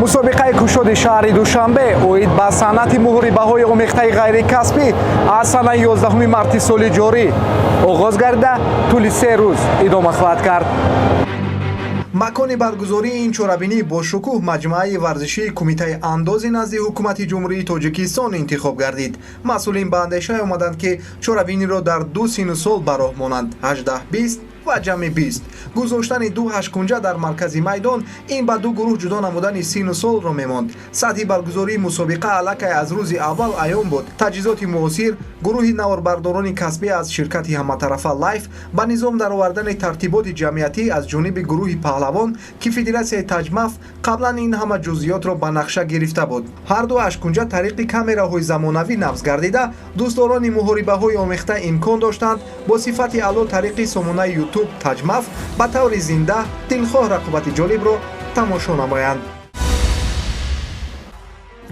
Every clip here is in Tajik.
Мусобиқаи кушоди шаҳри Душанбе оид ба санъати муҳорибаҳои омехтаи ғайрикасбӣ аз санаи 11 марти соли ҷорӣ оғоз гардида, тӯли 3 рӯз идома хоҳад кард. Макони баргузории ин чорабинӣ бошукӯҳ маҷмӯаи варзишии Кумитаи андози назди Ҳукумати Ҷумҳурии Тоҷикистон интихоб гардид. Масъулин ба андешае омаданд, ки чорабиниро дар ду сину сол ба роҳ монанд: 18-20 ва ҷамъи 20. Гузоштани ду ҳашткунҷа дар маркази майдон ин ба ду гурӯҳ ҷудо намудани сину солро мемонд. Сатҳи баргузории мусобиқа аллакай аз рӯзи аввал аён буд: таҷҳизоти муосир, гурӯҳи наворбардорони касбӣ аз ширкати ҳаматарафа «Лайф», ба низом даровардани тартиботи ҷамъиятӣ аз ҷониби гурӯҳи «Паҳлавон», ки Федератсияи Таҷмаф қаблан ин ҳама ҷузъиётро ба нақша гирифта буд. Ҳар ду ҳашткунҷа тариқи камераҳои замонавӣ набз гардида, дӯстдорони муҳорибаҳои омехта имкон доштанд бо сифати аъло тариқи сомонаи Ютуб Таҷмаф ба таври зинда дилхоҳ рақобати ҷолибро тамошо намоянд.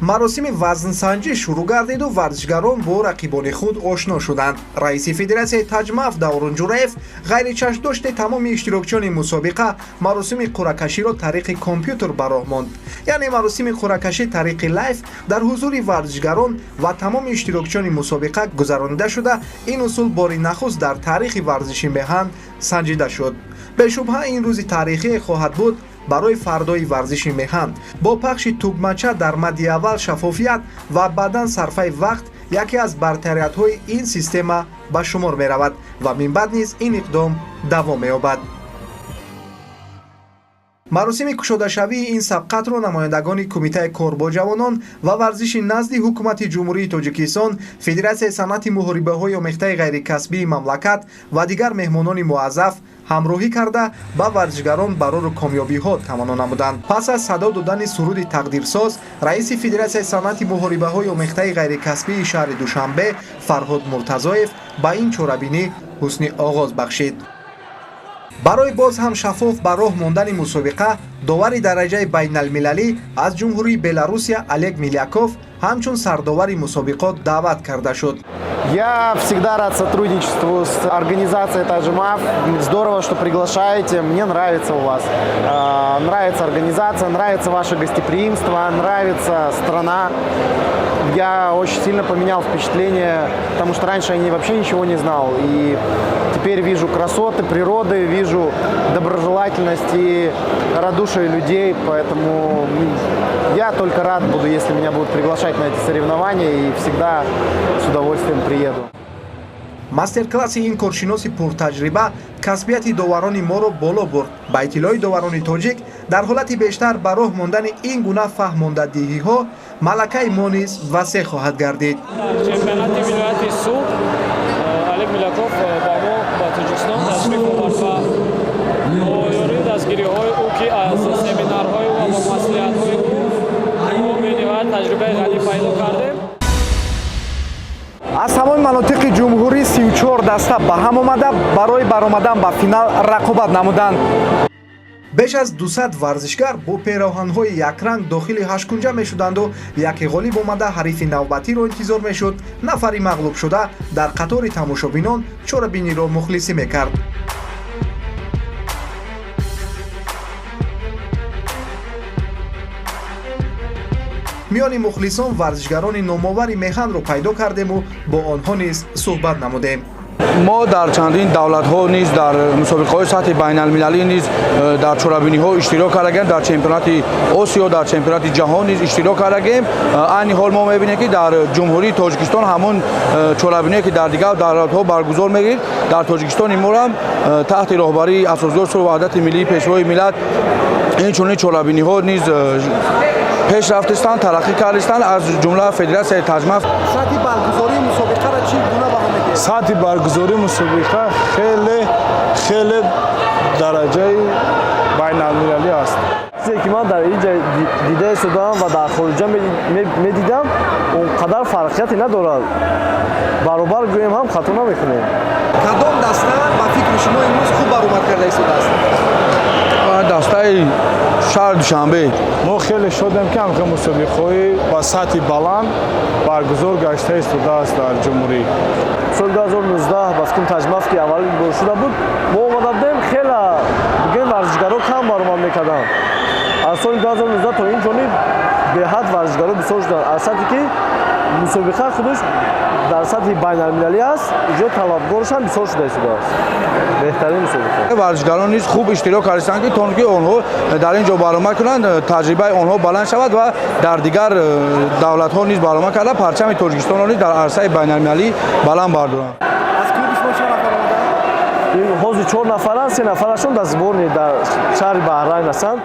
Маросими вазнсанҷӣ шурӯъ гардиду варзишгарон бо рақибони худ ошно шуданд. Раиси Федератсияи Таҷмаф Даврон Ҷураев ғайричашмдошти тамоми иштирокчиёни мусобиқа маросими қуръакаширо тариқи компютер ба роҳ монд. Яъне маросими қуръакашӣ тариқи лайв дар ҳузури варзишгарон ва тамоми иштирокчиёни мусобиқа гузаронида шуда, ин усул бори нахуст дар таърихи варзиши меҳан санҷида шуд. Бешубҳа, ин рӯзи таърихие хоҳад буд барои фардои варзиши меҳан. Бо пахши тугмача дар мадди аввал шаффофият ва баъдан сарфаи вақт яке аз бартариятҳои ин система ба шумор меравад ва минбаъд низ ин иқдом давом меёбад. Маросими кушодашавии ин сабқатро намояндагони Кумитаи кор бо ҷавонон ва варзиши назди Ҳукумати Ҷумҳурии Тоҷикистон, Федератсияи санъати муҳорибаҳои омехтаи ғайрикасбии мамлакат ва дигар меҳмонони муаззаф ҳамроҳӣ карда, ба варзишгарон барору комёбиҳо таманно намуданд. Пас аз садо додани суруди тақдирсоз, раиси Федератсияи санъати муҳорибаҳои омехтаи ғайрикасбии шаҳри Душанбе Фарҳод Муртазоев ба ин чорабинӣ ҳусни оғоз бахшид. Барои боз ҳам шаффоф ба роҳ мондани мусобиқа довари дараҷаи байналмилалӣ аз Ҷумҳурии Беларусия Олег Миляков ҳамчун сардовари мусобиқот даъват карда шуд. Я всегда рад сотрудничеству с организацией Таджимаф. Здорово, что приглашаете. Мне нравится у вас. Нравится организация, нравится ваше гостеприимство, нравится страна. Я очень сильно поменял впечатление, потому что раньше я вообще ничего не знал. И теперь вижу красоты природы, вижу доброжелательность и радушие людей, поэтому я только рад буду, если меня будут приглашать на эти соревнования, и всегда с удовольствием приеду. Мастер-класси ин коршиноси пуртаҷриба касбияти доварони моро боло бурд. Ба иттилои доварони тоҷик, дар ҳолати бештар ба роҳ мондани ин гуна фаҳмондадиҳиҳо малакаи мо низ васеъ хоҳад гардид. Чемпионати вилояти Суғд Олег Миляков ба мо, ба Тоҷикистон ташриф овард ва бо ёрии дастгириҳои ӯ, ки аз семинарҳои ӯ ва бо маслиҳатҳои ӯ мо бениҳоят таҷрибаи ғанӣ пайдо кардем. Аз тамоми манотиқи ҷумҳурӣ 34 даста ба ҳам омада, барои баромадан ба финал рақобат намуданд. Беш аз 200 варзишгар бо пероҳанҳои якранг дохили ҳашткунҷа мешуданду яке ғолиб омада, ҳарифи навбатиро интизор мешуд. Нафари мағлубшуда дар қатори тамошобинон чорабиниро мухлисӣ мекард. Миёни мухлисон варзишгарони номовари меҳанро пайдо кардему бо онҳо низ суҳбат намудем. Мо дар чандин давлатҳо низ дар мусобиқаҳои сатҳи байналмилалӣ низ дар чорабиниҳо иштирок кардагем, дар чемпионати Осиё, дар чемпионати ҷаҳон низ иштирок кардагем. Айни ҳол мо мебинем, ки дар Ҷумҳурии Тоҷикистон ҳамон чорабиние, ки дар дигар давлатҳо баргузор мегирд, дар Тоҷикистони морам таҳти роҳбарии Асосгузори сулҳу ваҳдати миллӣ, Пешвои миллат, ин чунин чорабиниҳо низ пеш рафтистанд, тараққӣ кардистанд, аз ҷумла Федератсияи Таҷмаф. Сатҳи баргузории мусобиқаро чӣ гуна баҳо медиҳед? Сатҳи баргузории мусобиқа хеле хеле дараҷаи байналмилалӣ аст. Чизе ки ман дар ин ҷа дида истодам ва дар хориҷа медидам, он қадар фарқияте надорад. Баробар гӯем ҳам, хато намекунем. Кадом даста ба фикри шумо имрӯз хуб баромад карда истодааст? Дастаи шаҳри Душанбе. Мо хеле шодем, ки ҳамхел мусобиқаҳои ба сатҳи баланд баргузор гашта истодааст дар ҷумҳурӣ. Соли 2019 ба фикрам, Таҷмаф ки аввалин бор шуда буд, мо омада будем, хеле бигӯем, варзишгаро кам баромад мекарданд. Аз Аз соли 2019 то ин ҷониб беҳад варзишгаро бисёр шуданд. Аз сатҳе ки мусобиқа худаш дар сатҳи байналмилалӣ аст, иҷо талабгораш ҳам бисёр шуда истодааст. Беҳтарин мусобиқа. Варзишгарон низ хуб иштирок карданд, ки то ки онҳо дар ин ҷо баромад кунанд, таҷрибаи онҳо баланд шавад ва дар дигар давлатҳо низ баромад карда, парчами Тоҷикистонро низ дар арсаи байналмилалӣ баланд бардоранд. Аз клуби шумо чанд нафар омаданд? Ҳозир чор нафаранд, се нафарашон дар сборный дар шаҳри Баҳрайн ҳастанд.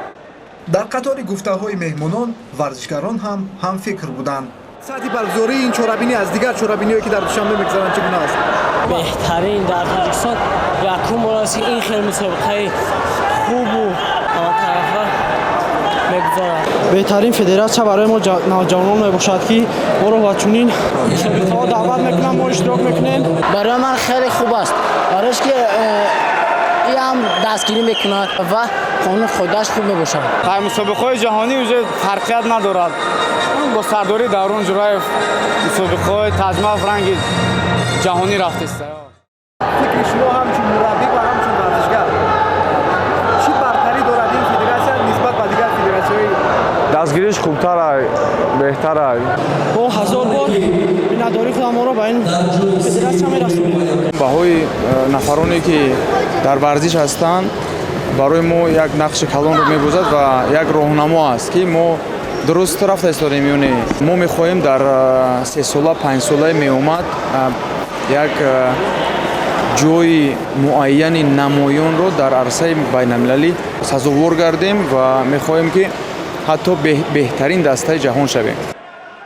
Дар қатори гуфтаҳои меҳмонон варзишгарон ҳам ҳамфикр буданд. Сатҳи баргузории ин чорабинӣ аз дигар чорабиниҳое, ки дар Душанбе мегузаранд, чӣ гуна аст? Беҳтарин. Дар Тоҷикистон якум бор аст, ки ин хел мусобиқаи хубу ҳаматарафа мегузарад. Беҳтарин федератсия барои мо навҷавонон мебошад, ки моро ба чунин мусобиқаҳо даъват мекунанд, мо иштирок мекунем. Барои ман хеле хуб аст, барои ки ин ҳам дастгирӣ мекунад ва қонун қоидааш хуб мебошад. Дар мусобиқаҳои ҷаҳонӣ уже фарқият надорад. Бо сардории Даврон Ҷураев мусобиқаҳои Таҷмаф ранги ҷаҳонӣ рафтест. Фикри шумо, ҳамчун мураббӣ ва ҳамчун варзишгар, чӣ бартарӣ дорад ин федератсия нисбат ба дигар федератсияҳои? Дастгириш хубтарай, беҳтарай. Мо ҳазор бор миннатдории худамонро ба ин федератсия мерасонем. Баҳои нафароне, ки дар варзиш ҳастанд, барои мо як нақши калонро мебозад ва як роҳнамо аст, ки мо дуруст рафта истодем ё не. Мо мехоҳем дар 3 сола, 5 солаи меомад як ҷои муайяни намоёнро дар арсаи байналмилалӣ сазовор гардем ва мехоҳем, ки ҳатто беҳтарин дастаи ҷаҳон шавем.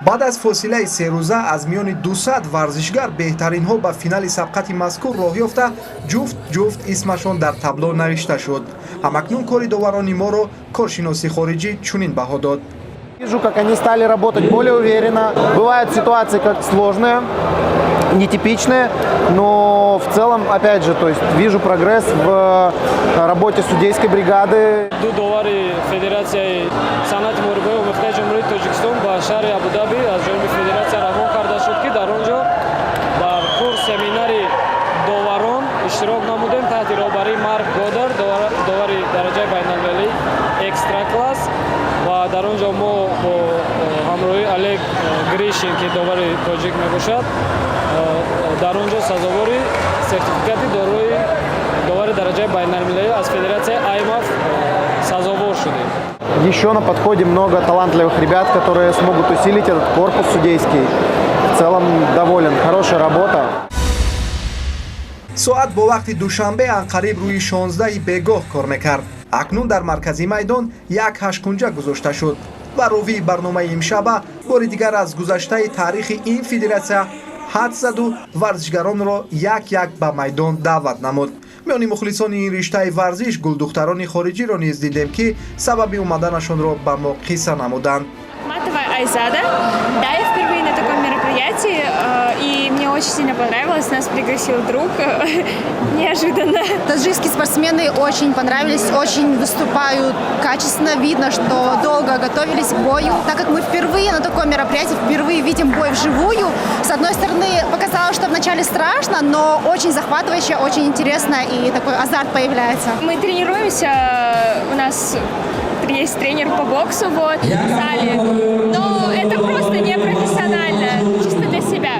Баъд аз фосилаи 3 рӯза аз миёни 200 варзишгар беҳтаринҳо ба финали сабқати мазкур роҳ ёфта, ҷуфт ҷуфт исмашон дар табло навишта шуд. Ҳамакнун кори доварони моро коршиноси хориҷӣ чунин баҳо дод. Вижу, как они стали работать более уверенно. Бывают ситуации как сложные, нетипичные, но в целом, опять же, то есть вижу прогресс в работе судейской бригады. Ду довари Федератсияи санъати муҳорибаи омехтаи Ҷумҳурии Тоҷикистон ба шаҳри Абудаби аз ҷониби федератсия равон карда шуд, ки дар он ҷо дар курс семинари доварон иштирок намудем таҳти роҳбарии Марк Годар, довари дараҷаи байналмилалӣ экстра класс. Ва дар он ҷо мо бо ҳамроҳии Олег Гришин, ки довари тоҷик мебошад, дар он ҷо сазовори сертификати дорои довари дараҷаи байналмилалӣ аз федератсияи аймаф сазовор шудем. Еще на подходе много талантливых ребят, которые смогут усилить этот корпус судейский. В целом доволен, хорошая работа. Соат бо вақти Душанбе анқариб рӯи 16 бегоҳ кор мекард. Акнун дар маркази майдон як ҳашткунҷа гузошта шуд ва ровии барномаи имшаба бори дигар аз гузаштаи таърихи ин федератсия ҳад заду варзишгаронро як як ба майдон даъват намуд. Миёни мухлисони ин риштаи варзиш гулдухтарони хориҷиро низ дидем, ки сабаби омаданашонро ба мо қисса намуданд. Ахматова Айзада. Да, я впервые на таком мероприятии, и мне очень сильно понравилось. Нас пригласил друг неожиданно. Таджикские спортсмены очень понравились, очень выступают качественно. Видно, что долго готовились к бою. Так как мы впервые на таком мероприятии, впервые видим бой вживую, с одной стороны, показалось, что вначале страшно, но очень захватывающе, очень интересно, и такой азарт появляется. Мы тренируемся, у нас есть тренер по боксу, вот, в зале, но это просто не профессионально, чисто для себя.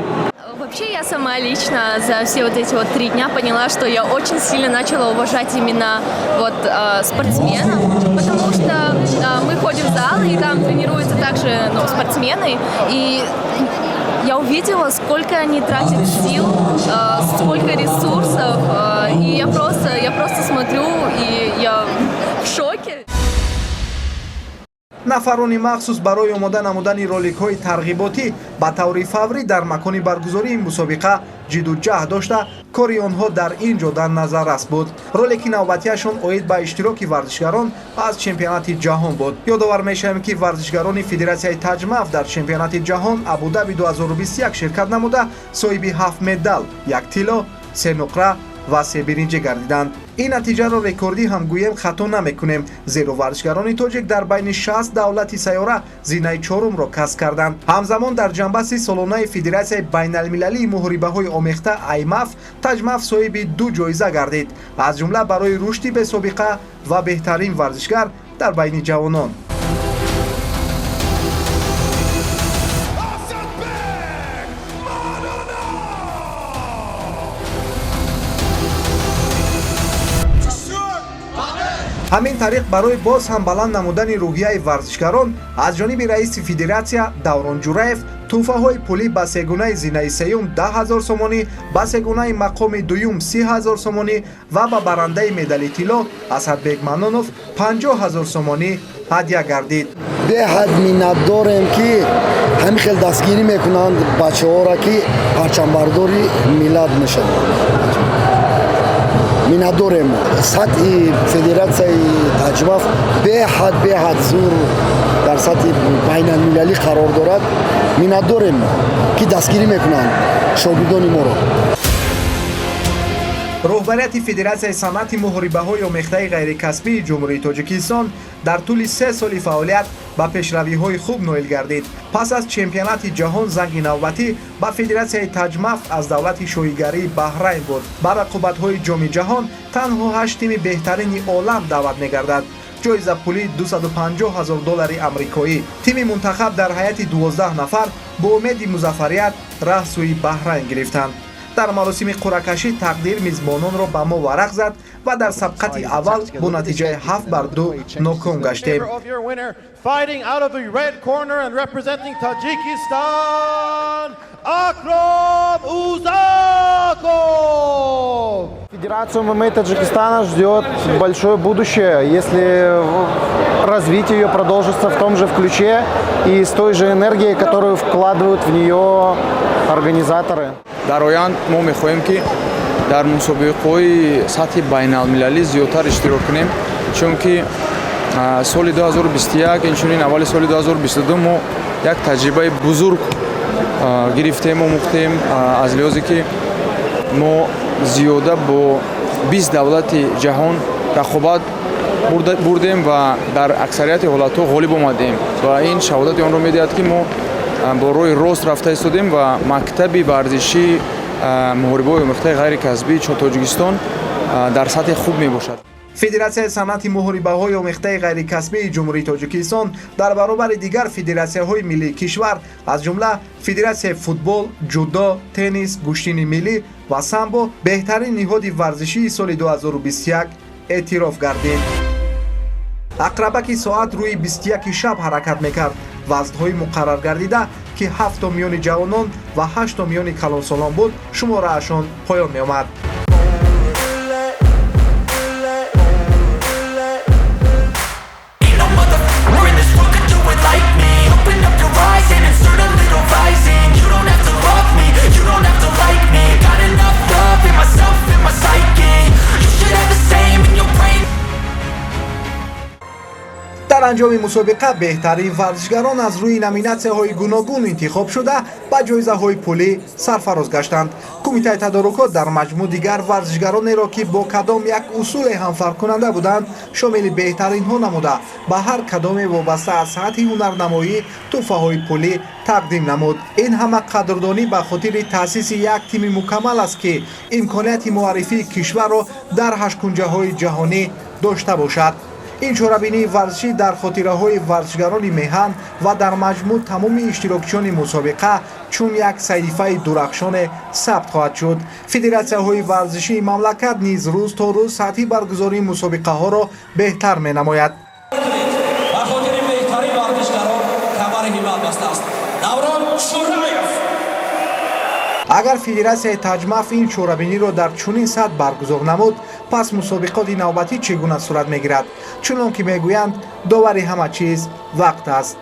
Вообще я сама лично за все вот эти вот 3 дня поняла, что я очень сильно начала уважать именно вот спортсменов, потому что мы ходим в зал, и там тренируются также, ну, спортсмены, и я увидела, сколько они тратят сил, сколько ресурсов, и я просто смотрю, и я в шоке. Нафарони махсус барои омода намудани роликҳои тарғиботӣ ба таври фаврӣ дар макони баргузории мусобиқа ҷидду ҷаҳд дошта, кори онҳо дар ин ҷода назаррас буд. Ролики навбатиашон оид ба иштироки варзишгарон аз чемпионати ҷаҳон буд. Ёдовар мешавем, ки варзишгарони Федератсияи Таҷмаф дар чемпионати ҷаҳон Абудаби 2021 ширкат намуда, соҳиби ҳафт медал: як тилло, се нуқра ва се биринҷӣ гардиданд. Ин натиҷаро рекордӣ ҳам гӯем, хато намекунем, зеро варзишгарони тоҷик дар байни 60 давлати сайёра зинаи чорумро касб карданд. Ҳамзамон дар ҷанбаси солонаи Федератсияи байналмилалии муҳорибаҳои омехта аймаф Таҷмаф соҳиби ду ҷоиза гардид, аз ҷумла барои рушди бесобиқа ва беҳтарин варзишгар дар байни ҷавонон. Ҳамин тариқ, барои боз ҳам баланд намудани рӯҳияи варзишгарон аз ҷониби раиси федератсия Даврон Ҷураев тӯҳфаҳои пулӣ ба сегунаи зинаи сеюм 10 000 сомонӣ, ба сегунаи мақоми дуюм 30 000 сомонӣ ва ба барандаи медали тилло Асадбек Маннонов 50 000 сомонӣ ҳадя гардид. Беҳад миннатдорем, ки ҳамин хел дастгирӣ мекунанд бачаҳоро, ки парчамбардори миллат мешаванд. Миннатдорем. Сатҳи федератсияи Таҷмаф беҳад, беҳад зур, дар сатҳи байналмилалӣ қарор дорад. Миннатдорем, ки дастгирӣ мекунанд шогирдони моро. Роҳбарияти Федератсияи санъати муҳорибаҳои омехтаи ғайрикасбии Ҷумҳурии Тоҷикистон дар тӯли 3 соли фаъолият ба пешравиҳои хуб ноил гардид. Пас аз чемпионати ҷаҳон занги навбатӣ ба Федератсияи Таҷмаф аз давлати шоҳигарии Баҳрайн буд. Ба рақобатҳои Ҷоми ҷаҳон танҳо ҳашт тими беҳтарини олам даъват мегардад. Ҷоизапулӣ 250 ҳазор доллари амрикоӣ. Тими мунтахаб дар ҳайати 12 нафар бо умеди музаффарият раҳ сӯи Баҳрайн гирифтанд. Дар маросими қуръакашӣ тақдир мизбононро ба мо варақ зад ва дар сабқати аввал бо натиҷаи 7-2 ноком гаштем. Fighting out of the red corner and representing Tajikistan, Akrom Uzakov! Федерацию ММА Таджикистана ждет большое будущее, если развитие ее продолжится в том же ключе и с той же энергией, которую вкладывают в нее организаторы. Дар оянд мо мехоҳем, ки дар мусобиқаҳои сатҳи байналмилалӣ зиёдтар иштирок кунем, чунки соли 2021, инчунин аввали соли 2022 мо як таҷрибаи бузург гирифтем, омӯхтем, аз лиҳозе ки мо зиёда бо 20 давлати ҷаҳон рақобат бурдем ва дар аксарияти ҳолатҳо ғолиб омадем. Ва ин шаҳодати онро медиҳад, ки мо бо роҳи рост рафта истодем ва мактаби варзишии муҳорибаҳои омехтаи ғайрикасбии Тоҷикистон дар сатҳи хуб мебошад. Федератсияи санъати муҳорибаҳои омехтаи ғайрикасбии Ҷумҳурии Тоҷикистон дар баробари дигар федератсияҳои миллии кишвар, аз ҷумла федератсияи футбол, ҷудо, теннис, гӯштини миллӣ ва самбо, беҳтарин ниҳоди варзишии соли 2021 эътироф гардид. Ақрабаки соат рӯи 21 шаб ҳаракат мекард. Вазнҳои муқаррар гардида, ки ҳафто миёни ҷавонон ва ҳашто миёни калонсолон буд, шумораашон поён меомад. Like me. Open up your eyes and insert a little rising. You don't have to love me, you don't have to like me. Got enough love in myself, in my psyche. You should have the same in your brain. Дар анҷоми мусобиқа беҳтарин варзишгарон аз рӯи номинатсияҳои гуногун интихоб шуда, ба ҷоизаҳои пулӣ сарфароз гаштанд. Кумитаи тадорукот дар маҷмӯъ дигар варзишгаронеро, ки бо кадом як усуле ҳам фарқкунанда буданд, шомили беҳтаринҳо намуда, ба ҳар кадоме вобаста аз сатҳи ҳунарнамоӣ тӯҳфаҳои пулӣ тақдим намуд. Ин ҳама қадрдонӣ ба хотири таъсиси як тими мукаммал аст, ки имконияти муаррифии кишварро дар ҳашткунҷаҳои ҷаҳонӣ дошта бошад. Ин чорабинии варзишӣ дар хотираҳои варзишгарони меҳан ва дар маҷмӯъ тамоми иштирокчиёни мусобиқа чун як саҳифаи дурахшоне сабт хоҳад шуд. Федератсияҳои варзишии мамлакат низ рӯз то рӯз сатҳи баргузории мусобиқаҳоро беҳтар менамояд. Ба хотири беҳтарин варзишгарон камари ҳиммат бастааст Даврон Шураев. Агар Федератсияи Таҷмаф ин чорабиниро дар чунин сатҳ баргузор намуд, пас мусобиқоти навбатӣ чӣ гуна сурат мегирад? Чунон ки мегӯянд, довари ҳама чиз вақт аст.